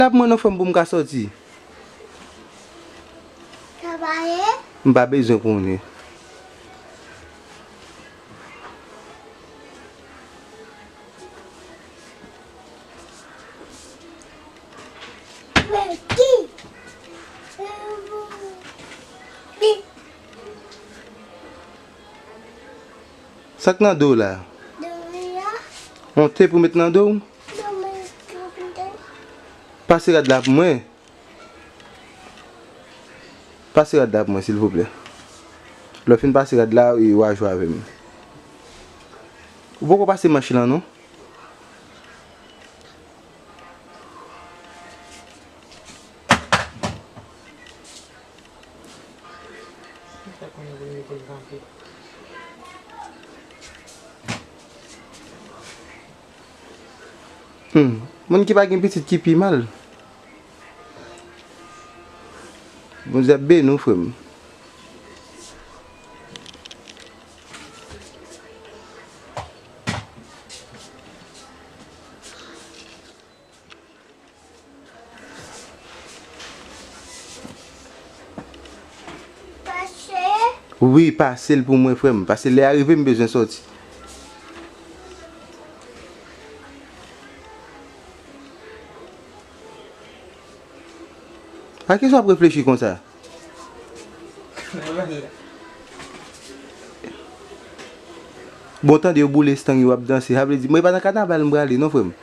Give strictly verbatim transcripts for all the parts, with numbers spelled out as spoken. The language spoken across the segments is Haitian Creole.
Tap mwen non frè m pou m ka sòti. Travay? M pa bezwen konnen. Sa k nan do w la? Yon te pou met nan do w? Pase rad la pou mwen. Pase rad la pou mwen, silvouplè. Lè w fin pase rad la, e, w a jwe avè m. Ou poko pase manch lan, non? Hmm. Moun ki pa gen pitit ki pi mal. Bondye ap beni w, frè m. Wi, pase l pou mwen, frè m. Pase lè a rive, m bezwen sòti. A kisa w ap reflechi konsa? Bon, tande yo boule stang yo ap danse. Sa vle di, mwen pa nan kanaval m prale, non, frè m.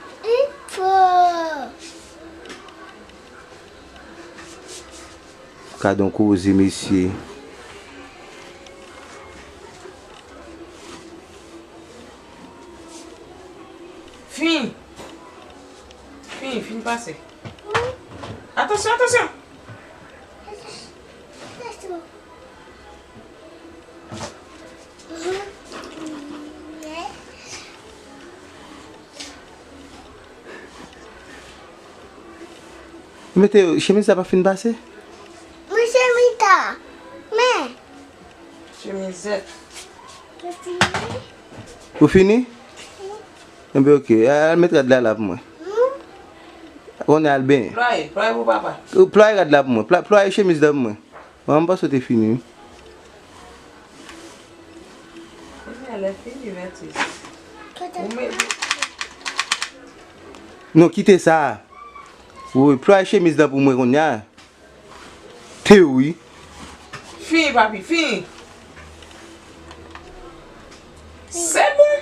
Gadon koze, mesye. Fin! Fin, fin pase. Atansyon, atansyon! Mete chemiz la pa fin pase? Mwen chemiz la. Men. Chemizèt. Ou fini? Enben, oke. Al met rad la la pou mwen. Konnen al benyen. Plwaye, plwaye pou papa. Plwaye rad la pou mwen. Pla-, plwaye chemiz la pou mwen. Bon, m panse w te fini, wi. Kounye a lè fini, Mètis. Ou mete. Non, kite sa. Wi, plwaye chemiz la pou mwen kounye a. Te wi. Fini, papi, fini. Se bon.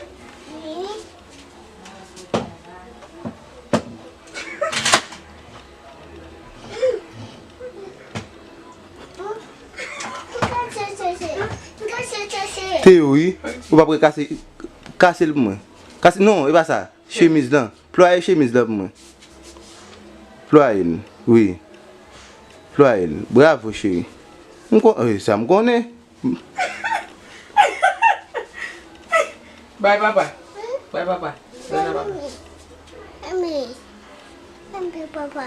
Te wi. Ou pa pre kase, kase l pou mwen. Kase, non, e pa sa. Chemiz lan. Plwaye chemiz lan pou mwen. Plwaye l. Wi. Plwaye l. Bravo, cheri. M kon, eh, sa m konnen. Bay papa. Bay papa. Bay nan papa. Mami. Mami. Mami, papa.